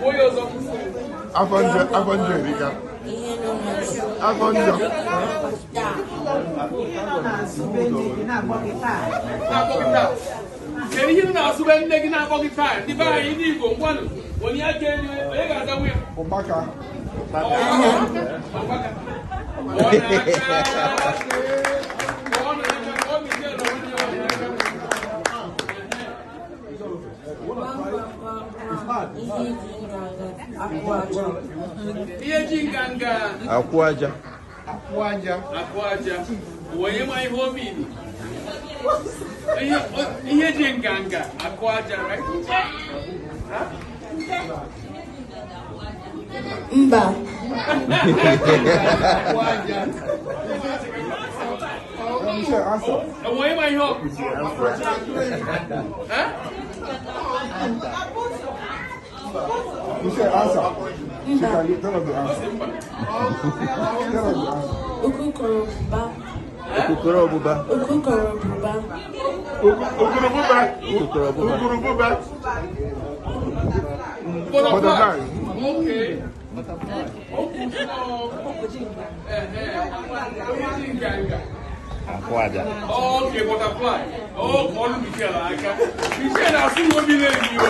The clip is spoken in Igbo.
Onye ọzọ. Afọ njọ, afọ njọ erika. Ihe nọ n'azụ. Afọ njọ. Taa. Ihe nọ n'azụ be nne gị na-akpọ gị taa. Na-akpọ gị taa. Kedu ihe nọ n'azụ be nne gị na-akpọ gị taa? Ndị be anyị, ndị Igbo, ngwanụ. Onye aka elu, onye ga-aza nwunye? Ụkpaka. Ọgbaka. Ọ na-aka. Ọ na-aka. Ọ Michelle na nwanne ya nwaanyị aka. Gwam gwam gwam gwam, ihe ji nganga akwụ aja. Ihe ji nganga Akwụ aja. Akwụ aja. Akụ aja. Onye ma ihe o mini? Ihe ji nganga akụ aja, right? Mba. Akwụ aja. Michelle, answer. Onye ma ihe ọ? Eh? Michelle, answer. She can tell us the answer. Mba. Tell us the answer. Okukorobuba. Okukoro ọbụba. Okukorobuba. Ukurububa. Ukurububa. Ukurububa. Butterfly. Butterfly. Okay. Onye ji nganga. Akwụ aja. Okay, butterfly. Oh, kọọlụ Michelle aka. Michelle na-asụ obi na-ebi o.